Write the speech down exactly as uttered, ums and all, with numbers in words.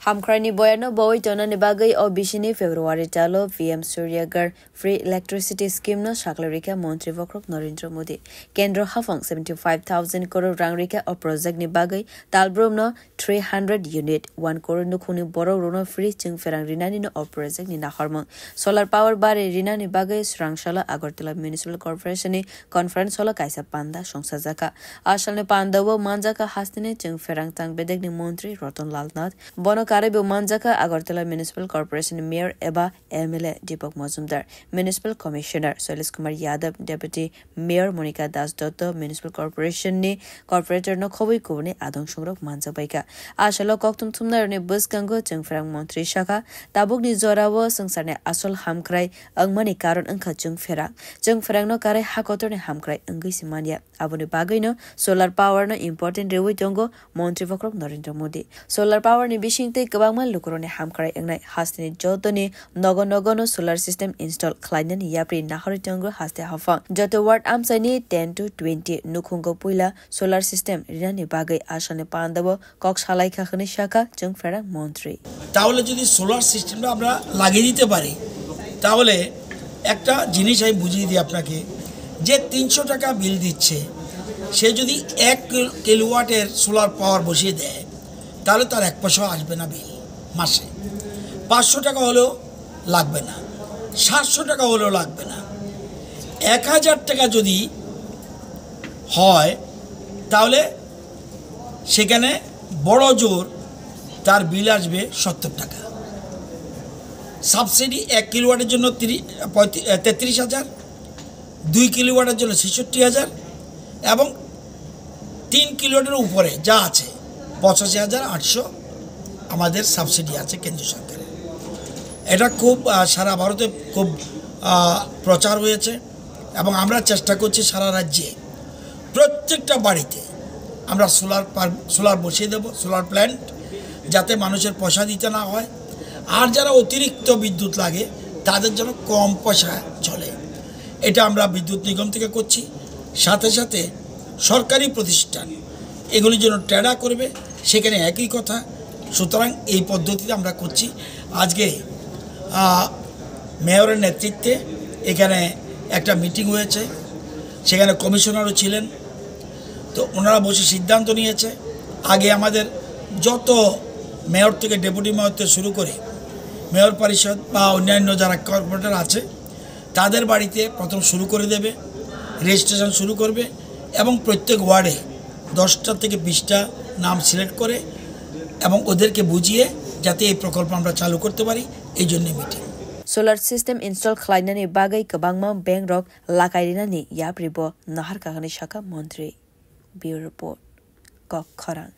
Hamkraini boyarno bowui tonani bagwi o bisini February talo P M Surya Ghar Free Electricity Scheme no saklai rikha Montri Bokhorok Narendra Modi. Kendro haphang seventy five thousand crore rang rikha o project ni bagwi, talbrumno three hundred unit, one crore nukhungni borok rokno free chwngpherang rinani no o project ni nahormung. Solar power bari rinani bagwi swrang salo Agartala Municipal Corporation ni conference hall o kaisa panda songsajakha. A salni panda o manjakha hasteni chwngpherang tang bedekni montri Ratan Lal Nath. Bono karwi bo manjakha Agartala Municipal Corporation ni mayor eba M L A Deepak Majumdar, Municipal Commissioner Shailesh Kumar Yadav, Deputy Mayor Monika Das Dotto, Municipal Corporation ni Corporator no khobwi kubuni adong songrok manjakbaikha. A salo kokthum thumnairokni bwskango chwngpherang montri sakha, tabukni jorao swngcharni asol hamkrai wngmani karon wngkha chwngpherang. Chwngpherangno karai ha kotorni hamkrai wngwi se manya. Aboni bagwino solar power no important riwi tongo Montri Bokhorok Narendra Modi. Solar power ni bisingtwi kwbangma lukurokni hamkrai wngnai. Hasteni jotoni nogo nogo no solar system install khlainani yapri nahorwi tongo haste haphang. Joto ward amchaini ten to twenty nukhungo puila solar system rinani bagwi a salni pandao kok salaikha hwnwi sakha chwngpherang montri. তাহলে যদি সোলার সিস্টেমটা আমরা লাগিয়ে দিতে পারি, তাহলে একটা জিনিস আমি বুঝিয়ে দিই আপনাকে, যে তিনশো টাকা বিল দিচ্ছে, সে যদি এক কিল-, কিলোওয়াটের সোলার পাওয়ার বসিয়ে দেয়, তাহলে তার এক পয়সাও আসবে না বিল মাসে। পাঁচশো টাকা হলেও লাগবে না, সাতশো টাকা হলেও লাগবে না। এক হাজার টাকা যদি হয়, তাহলে সেখানে বড় জোর তার বিল আসবে সত্তর টাকা। সাবসিডি এক কিলোওয়াটের জন্য তিরিশ, পঁয়ত্রিশ, তেত্রিশ হাজার, দুই কিলোওয়াটের জন্য ছেষট্টি হাজার এবং তিন কিলোওয়াটের উপরে যা আছে পঁচাশি হাজার আটশো আমাদের সাবসিডি আছে কেন্দ্র সরকারের। এটা খুব, আহ, সারা ভারতে খুব, আহ, প্রচার হয়েছে এবং আমরা চেষ্টা করছি সারা রাজ্যে প্রত্যেকটা বাড়িতে আমরা সোলার পার-, সোলার বসিয়ে দেব, সোলার প্ল্যান্ট, যাতে মানুষের পয়সা দিতে না হয়। আর যারা অতিরিক্ত বিদ্যুৎ লাগে, তাদের জন্য কম পয়সা চলে। এটা আমরা বিদ্যুৎ নিগম থেকে করছি। সাথে সাথে সরকারি প্রতিষ্ঠান এগুলির জন্য টেন্ডার করবে, সেখানে একই কথা। সুতরাং এই পদ্ধতিতে আমরা করছি। আজকে, আহ, মেয়রের নেতৃত্বে এখানে একটা মিটিং হয়েছে, সেখানে কমিশনারও ছিলেন। তো ওনারা বসে সিদ্ধান্ত নিয়েছে, আগে আমাদের যত মেয়র থেকে ডেপুটি মেয়র থেকে শুরু করে মেয়র পরিষদ বা অন্যান্য যারা কর্পোরেটর আছে, তাদের বাড়িতে প্রথম শুরু করে দেবে, রেজিস্ট্রেশন শুরু করবে এবং প্রত্যেক ওয়ার্ডে দশটা থেকে বিশটা নাম সিলেক্ট করে এবং ওদেরকে বুঝিয়ে যাতে এই প্রকল্প আমরা চালু করতে পারি, এই জন্য meeting. Solar system install khlainani bagwi kwbangma bank rok lakai rinani yapri bo naharkha hwnwi sakha montri. Bureau Report, Kok Khorang.